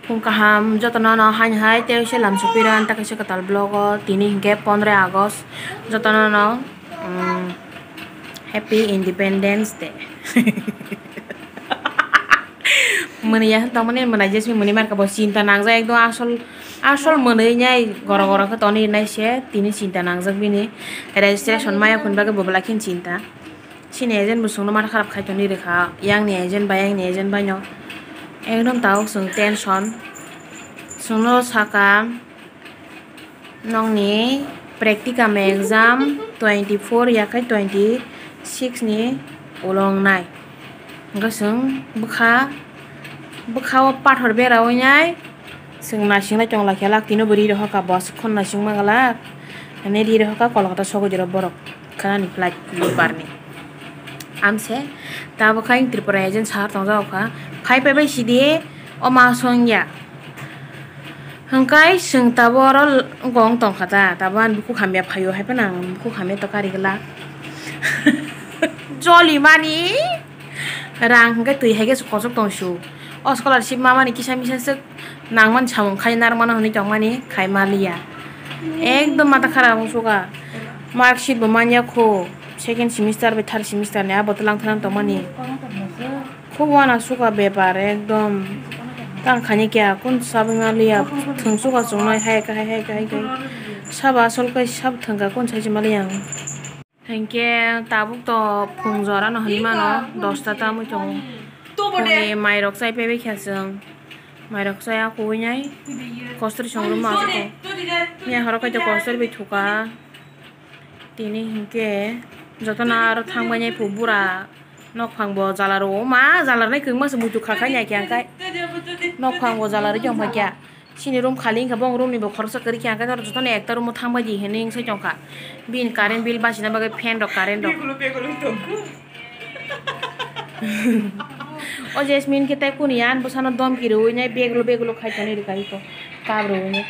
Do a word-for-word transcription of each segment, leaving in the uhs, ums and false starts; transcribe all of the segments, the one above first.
Phung kaham jotono no haini hai tei se lam sopira ta kaisa kwtal vlog o tini hinkhe pondoroy August jotono no, um, Happy Independence Day. Mwnwi ya tongmani mwnai jesmi mwnwi mankha bo chinta nangjak ekdom asol asol mwnwi nai goro goro khe tonwi nai se tini chinta nangjak bini registration maya phun bagwi bo belai khe chinta. Chini agent bo chwngno matha kharap khai tongwi rwkha, yang ni agent bai, yang ni agent bai no. Ekdom tabuk chwng tension. Chwngno saka, nokni practicum exam twenty four ya khai twenty six ni ulo wngnai. Hwnkhe chwng bwkha, bwkha o pathor bera wngnai. Chwng naising lai tong lai khe lak tino bo ri rw hoka, bo aswk khon naising ma glak. Ani ri rw hoka Kolkata sogwi rw borok. Khwnani flight Budbar ni. Amse tabuk khe Tripura agent sahar tong jago kha. Phai phai bai sidi o ma song ya. Hwnkhe chwng tabuk oro gong tong kha ta. Tabuk ani bukhuk hamya phaio hai phano ang bukhuk hamya to kari glak. Joli mani. Rang hwnkhe twi hai khe kochok tong su. O scholarship ma mani kisa misa swk nangmani samung khai narwkmano hwnwi tongmani khai maliya. Ekdom mata khara wng suka. Mark sheet bo manya kho. Second semester bai third semester ni abo twlang thang tongmani. Khub wana suka bepar ekdom. Tang khani kya kun sabwi maliya. Thwng suka chungnai hai kai hai kai kai. Sabo asol kai sab thwngka kun sai se maliya ang. Hinkhe tabuk to phung jora no hinwi mano, dosta ta wngwi tongo. Phungni mairok chai paibai kha chwng. Mairok chai a kuinai kostor song rwma aswk. Miya horo kaitor kostor bai thuka. Tini hinkhe jotono aro thangbainai phu bura. Nokphang bo jala rwo ma, jala rwnai kwbangma se muitu kha khai nai khe ang khai. Nokphang bo jala rwi tong phai kha. Chini room khali wngkha, bo room ni bo khoroksa kwrwi khe, ang khe norok jotono ekta room o thang bai di hinwi wng sai tong kha. Bini current bill bachina bagwi fan rok, current rok. Begulu, begulu tong kha. O Jasmine khe tai kuni ya, ani bwsano domki rwui nai, begulu, begulu khai tonwi rwkha iko, kap rwui nai.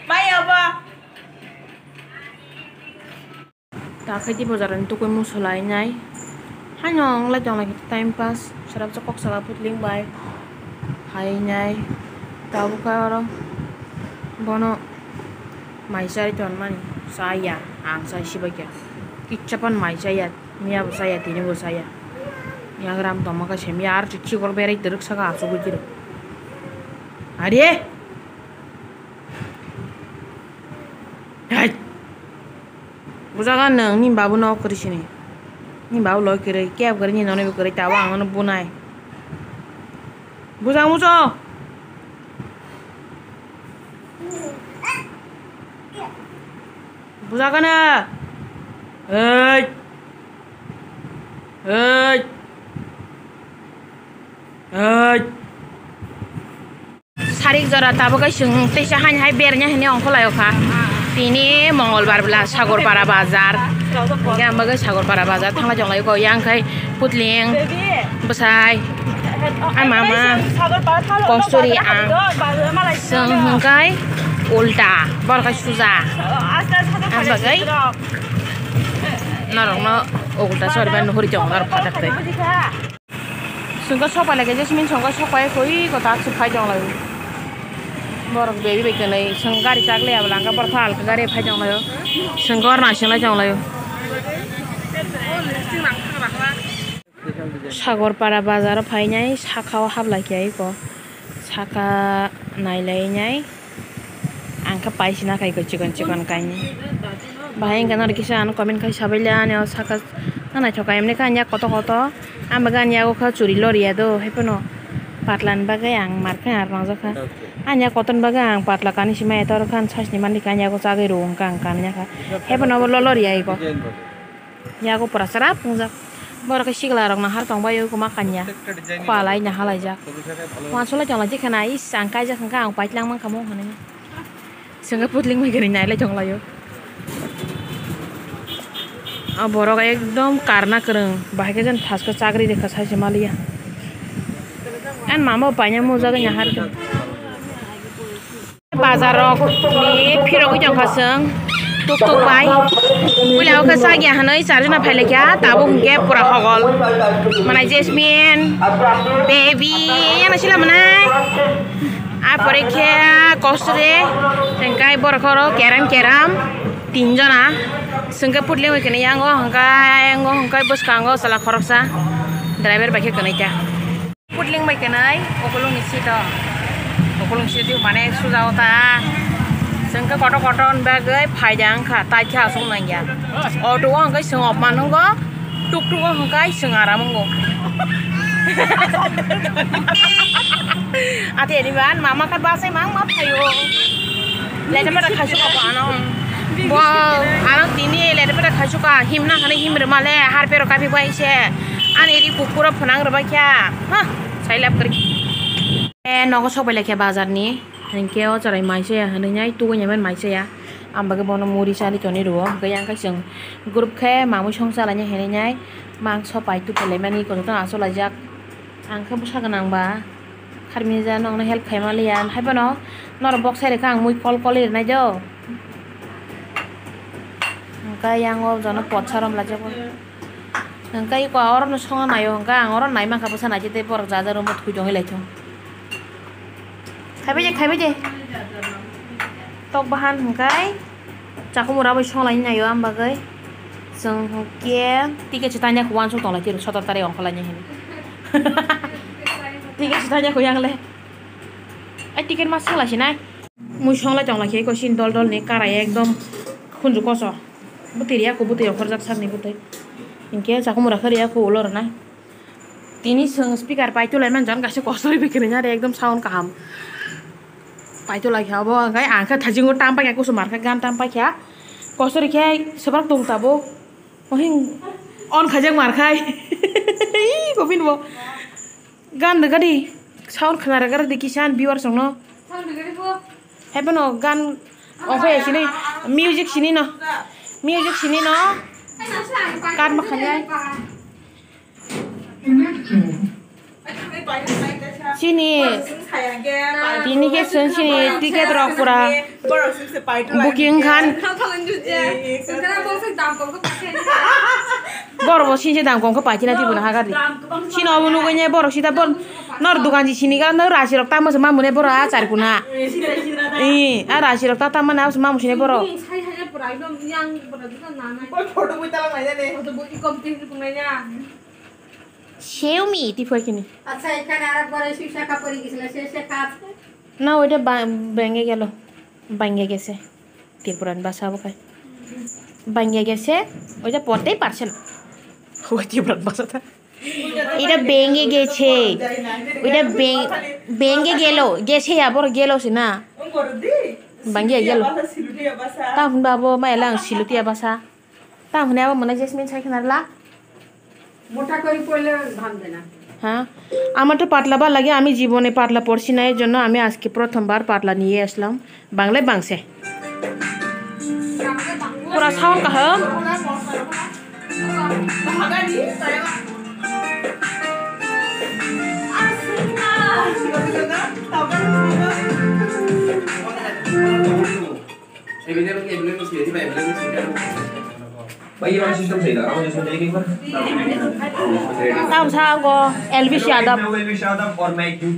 Mai abo. Ta khe di bojaro ni tugui muchung lai nai. Haino wng lai tong lai khe time pass. Sara bwsa kok saka putling bai. Hai nai. Tabuk khe oro bono mai chai ton mani. Chaya. Ang chai sibai khe. Kicha pan mai chaya. Miya bo chaya, tini bo chaya. Yagram tongma khe simi ar chikol berai twrwk saka achugui tiro. Are! Hai! Bujaga nwng, nini babu no kwrwi sini. Nini babu loi kwrwi, kebo kwrwi, nini nonwi bo kwrwi, tabuk ang no bunai. Bujang muchung! Bujaga na! Hei! Hei! Hei! Sarik jora tabuk khe chwng teisa haini hai bernya hinwi ongkhorlaio kha. Tini Mongolbar bwla Sagorpara bazar. Hingke ang bagwi Sagorpara bazar thanglai tonglaio kho. Yang khai putling, bwsai, ang mama, kosturi ang. Chwng hwnkhe ulta, borok khai suja. Ang bagwi norokno ulta sori bai nuhuri tongo norok phatar twi. Chwngkhe sok pai lai khe Jasmine chwngkhe sok pai khe ui kotak se phai tong lai. Borok baby bai kwnwi chwng gari chak le ya bwla hwnkhe borok phalka gari phai tong lai o. Chwngkhe oro naising lai tong lai o. Sagorpara bazar o phainai saka o hap lai khe iko. Saka nai lai nai. Ang khe paisina khai kho chikon chikon kainwi. Bahai wngkha nw kisa ano comment khai sabaile ani o saka naithok kha emni khe ani yak koto koto. Ang bagwi ani yago kha churi loriya do haiphano patla ni bagwi ang mar khe ar nangjakha. Ani yak kotor ni bagwi ang patla kanwi sima etor khan sasni mani khe ani yago chagwi rw wngkha ang kanwi yakha. Haiphano bo loloriya iko. Yago pura chwrap wngjak. Borok khe sikla rok nahar tong bai o kwma kanya. Khwalai nahalaijak. Wansulai tonglaijak khena is ang kaijak hwnkha ang paitlang mankha mo hwnwi. Chwngkhe putling bai kwrwi nailai tonglaio. O borok ekdom karna kwrwng. Bahai khe jani thaskhe chakri rikha saise maliya. Ani mama bo paina mujagwi nahar khe. Bazar rok ni phirogwi tongkha chwng tuk tuk bai. Puila o khe chak ya hinwi charjuna phailaikha, tabuk hinkhe pura hogol. Manai Jasmine, baby, yana sila manai. Apore khe kosre, tengkai borok oro keram keram, tinjona. Sengke putling bai kene yango, hingkai yango, hingkai bwskango chwla khoroksa. Driver bai khe kwnwi ta. Putling bai kwnwi, okolongni seat o. Okolongni seat o mane suja o ta. Chwng khe kotor kotor ni bagwi phaida wngkha, tai khe aswk nangya. Auto o hwnkhe chwng opman wngo, tuk tuk o hwnkhe chwng aram wngo. Ate ni ban mama khe basai mang ma phaio. Lete pata khaisuk kha ano. Bo ano tini lete pata khaisuk kha, himna khani himre male harpe ro kapi bai se. Ani ri kukuro phunang rwbai kha. Ha, sai lab kari. E nogo sok bai lai kha bazar ni. Hinkhe o chwrai mai se ya hinwi nai tugui nai man mai se ya. Ang bagwi bono muri chali toni rwo. Hinkhe yang khe chwng group khe mamui song chalai nai hinwi nai. Mangso pai tu phelai mani kotor aswk laijak. Ang khe bwsa gwnang ba. Kharmija nokno help khaima liya, haiphano norok bok sai rwkha ang mui kol kol rinai do. Hwnkhe yang o jono potsa rom laijak bo. Hwnkhe iko oro no songna naio, hwnkhe ang oro nai mankha bwsa naising tei borok ja ja room o thwi tongwi laithung. Khaibai de, khaibai de. Tok bahan hwnkhe. Chakhumura bai songlai naio, ang bagwi chwng hwnkhe ticket se tanya kho uansuk tonglaikhe sotor tarik ongkhorlaini hinwi. Ticket se tanya kho yang le. Ai, ticket ma songla sinai. Mui songlai tonglaikhe eko sin dol dol ni karai ekdom khunju koso. Bwtwi riya kho, bwtwi okhorjak sakni bwtwi. Hinkhe chakhumura khe riya kho ulo rwnai. Tini chwng speaker paitulai manjan kaisa kosori bikini are ekdom sound kaham. Paitulai kha obo hwnkhe ang khe thajingo tam paikha, kusu mar khe gan tam paikha. Kosori khe swbrak tung tabuk. Ohing on khaijak mar khai. Ii, kopin bo. Gan rwgadi. Sound khna rwgadi kisa viewers rokno. Haiphano gan okhai sini music sini no. Music sini no. Kat ma khaijak. Chini, tini khe chwng chini ticket rok pura booking khan. Borok bo sinse dam kom khe paithina tibuna hagari. Chini obo nugui ne borok sida bor nor dukan ji sini ga nor rasi rok tamo se mamune borok a char kuna. Ee, a rasi rok ta tamani abo se mamu sini borok. সেও মি টিফয় কিনি। আচ্ছা, এখানে আর একবার ওই শিক্ষা পড়ে গেছিল, সে শেখা আছে? না, ওইটা বা-, ব্যাঙ্গে গেল, ব্যাঙ্গে গেছে। ত্রিপুরান ভাষা বোকায়। ব্যাঙ্গে গেছে, ওইটা পড়তেই পারছে না। ওই ত্রিপুরান ভাষাটা। এটা ব্যাঙ্গে গেছে, ওইটা ব্যাং-, ব্যাঙ্গে গেল, গেছে আবার গেল সে না। ব্যাঙ্গে গেল। তা হুন বাবু, মাইলা আং সিলুটিয়া ভাষা। তা হুনে আবার মনে জেসমিন সাইখানার লা। মোটা করে পড়লে ভাঙবে না। হ্যাঁ, আমার তো পাতলা ভালো লাগে, আমি জীবনে পাতলা পড়ছি না, এর জন্য আমি আজকে প্রথমবার পাতলা নিয়ে আসলাম। বাংলায় বাংসে। পুরা সাউন্ড কাহাম। भाई, ये वाला सिस्टम सही लगा, मुझे इसमें देख एक बार। Tam sa go Elvis Yadav. मैं हूँ एलवीश यादव और मैं एक यूथ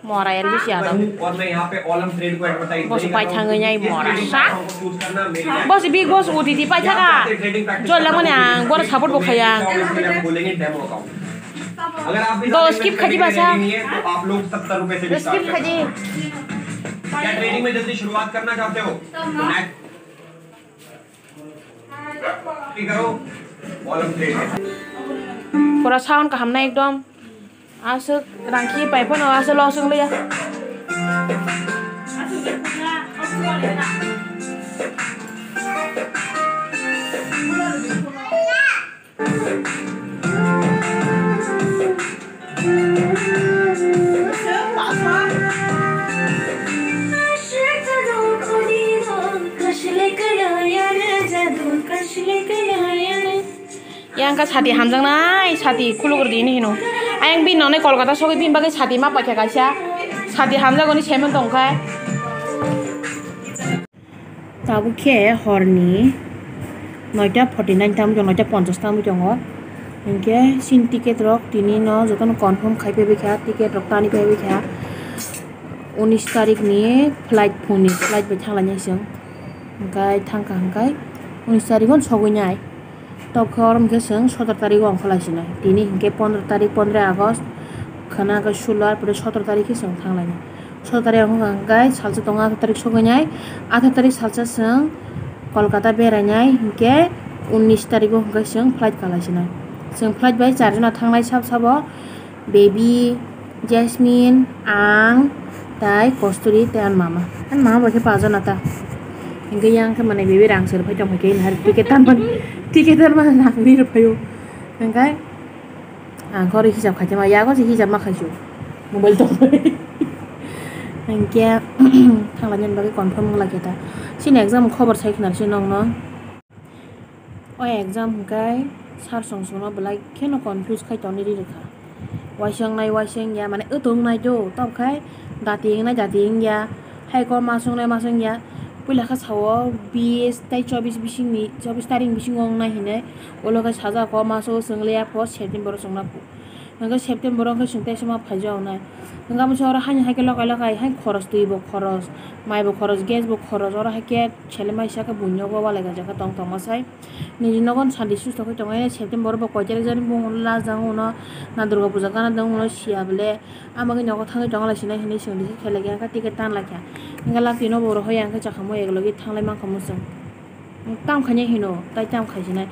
Mora Elvis Yadav. हूँ और मैं यहाँ पे ऑलम थ्रेड को एडवर्टाइज Boss नहीं कर रहा हूँ। Paithangwi nai mora sa. Choose करना मेरी Boss Bigg Boss O T T paithaka. क्या आप चाहते हैं ट्रेडिंग प्रैक्टिस Jolla करना mane हो? Ang bora support bo khaya. Ang बोलेंगे डेमो अकाउंट। अगर आप भी Go skip khaji basa. नहीं है, तो आप लोग सत्तर रुपए से भी Skip स्टार्ट कर khaji. सकते हैं। क्या ट्रेडिंग में जल्दी शुरुआत करना चाहते हो? तो net Pura sound kaham na ekdom. Aswk rangkhi pai phano aswk loss wng liya. Yang ka sati hamjak nai, sati khuluk rwdi hinwi hino. Ayang bini nonai Kolkata sogwi bini bagwi sati ma paikha kaisa. Sati hamjak oni semen tongkha. Tabuk khe horni noita forty nine tamo tongo, noita ponchas tamo tongo. Hinkhe chini ticket rok tini no jotono confirm khai phaibai kha, ticket rok tani phaibai kha. Unis tarik ni flight, phone ni flight bai thanglainai chwng. Hinkhe thangkha hinkhe unis tarik o sogwi nai. Tobokhe oro hinkhe chwng sotoro tarik o ongkha lai sinai. Tini hinkhe pondro tarik, pondro August, khwna khe sulo, ar pore sotoro tarik khe chwng thanglainai. Sotoro tarik ongkha hinkhe salsa tongo, atharo tarik sogwi nai. Atharo tarik salsa chwng Kolkata berainai hinkhe unis tarik o hinkhe chwng flight kalai sinai. Chwng flight bai charjona thanglai sab sabo. Baby, Jasmine, ang, tai Kosturi, tai ani mama. Ani mama bai khe pajana ta. Hinkhe yang khe mane baby rang se rwphai tongkha khe, hari ticket tanmani, ticket tanmani rang ri rwphaio. Hinkhe ang khe oro hisab khai tongma, yago se hisab ma khai su. Mobile tongmani. Hinkhe thanglainani bagwi confirm wng lai khe ta. Chini exam khobor sai khna se nokno. O exam hwnkhe sir song songno belai kheno confuse khai tongwi ri rwkha. Waisa wngnai, waisa wngya, mane wtwng wngnai do, tobokhe dati wngnai, dati wngya, hai khe o maso wngnai, maso wngya. Puila khe sao bis tei chobis bisingni, chobis tarik bisingo wngnai hinwi, ulo khe sajak o maso chwng liya pho, September o chwngna pho. Hwnkhe September o hwnkhe chwng teisa ma phaijak nai. Hwnkhe amo se oro haino hai khe lokai lokai hai khoros, twi bo khoros, mai bo khoros, gas bo khoros, oro hai khe sele maisa khe buino bo walai gajak khe tong tongma sai. Nini nogo santi susto khe tongo, September bo koi tarik jani bung last jang uno na Durga puja gana dong uno siya bole. Amo khe nogo thangwi tongo lai sinai hinwi swngdi khe khelai khe ticket tan lai kha. Hwnkhe lak twi no bo rohor yang khe chakha mo ek logi thanglai mankha mo chwng. Tam khainai hino, tai tam khaisinai.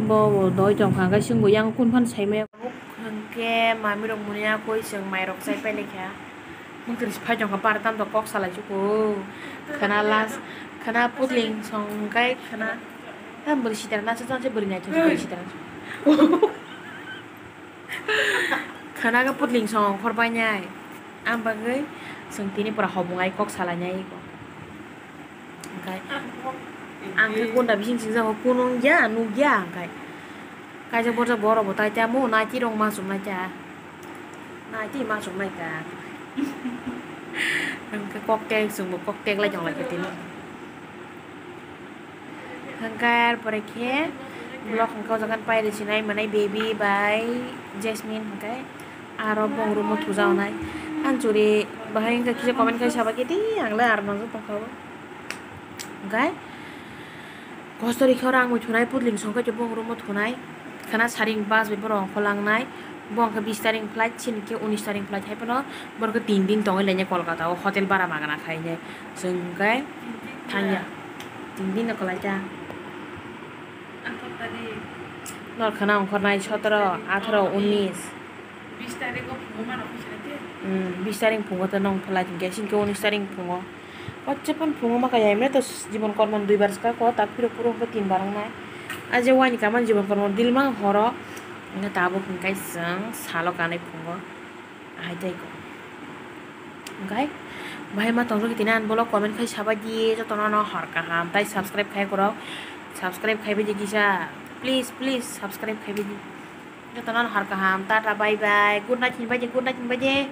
Bo, bo doi tongkha, hwnkhe chwngbo yang kun phano saimaya. Hwnkhe mamirok muni yakui chwng mairok chai pailai kha. Mwkhwrwi se phai tongkha, bara tamjok kok salai chuko. Khwna last, khwna putling song kai khwna. Tam bwrwi sitara nacha chang se bwrwi naithok se bwrwi sitara. Khwna khe putling song ongkhor painai. Ang bagwi chwng tini pura hobong ai kok salainai ko. Hwnkhe ang khe gunda bising singsa kho, kunu wngya, nukya, hwnkhe kaisa borjak borok bo tai tamo, naiti rok ma chumnai ta, naiti ma chumnai ta. Hwnkhe kok tek, chwngbo kok tek lai tong lai khe tini. Hwnkhe ar pore khe vlog hwnkhe o jaga pai rw sinai manai baby bai Jasmine hwnkhe aro bong room o thujaonai. Ang churi bahai wngkha kisa comment khai saba khe di ang le aro nang tongkha o. Hwnkhe kostori khe oro ang thunai putling song khe bong room o thunai. Khwna saring bus bai borok ongkho langnai. Bo hwnkhe bis taring flight, chini khe unis taring flight hai phano borok khe tin din tongwi lainai Kolkata o hotel bara magana khainai. Chwng hwnkhe thangya. Tin din no kwlai ta. Nor khwna ongkhornai sotoro, atharo, unis. Bis tarik o phungo mano khe sini khe? Hmm, bis tarik phungo to nong flight hwnkhe, chini khe unis tarik phungo. Wacha phano phungo ma kaya, emne to jibon kormo duibar swkha ko, tak phiro phuro hwnkhe tinbar wngnai. A je waini kaman jibon kormo dilma horo, hwnkhe tabuk hwnkhe chwng salo kanwi phungo. Ahai tei ko. Hwnkhe bahai ma tongthok tini ani vlog comment khai sabai di, jotono no hor kaham, tai subscribe khai korok, subscribe khaibai di kisa, please, please subscribe khaibai di. Jotono no hor kaham, tata, bye bye, good night hinbai di, good night hinbai di.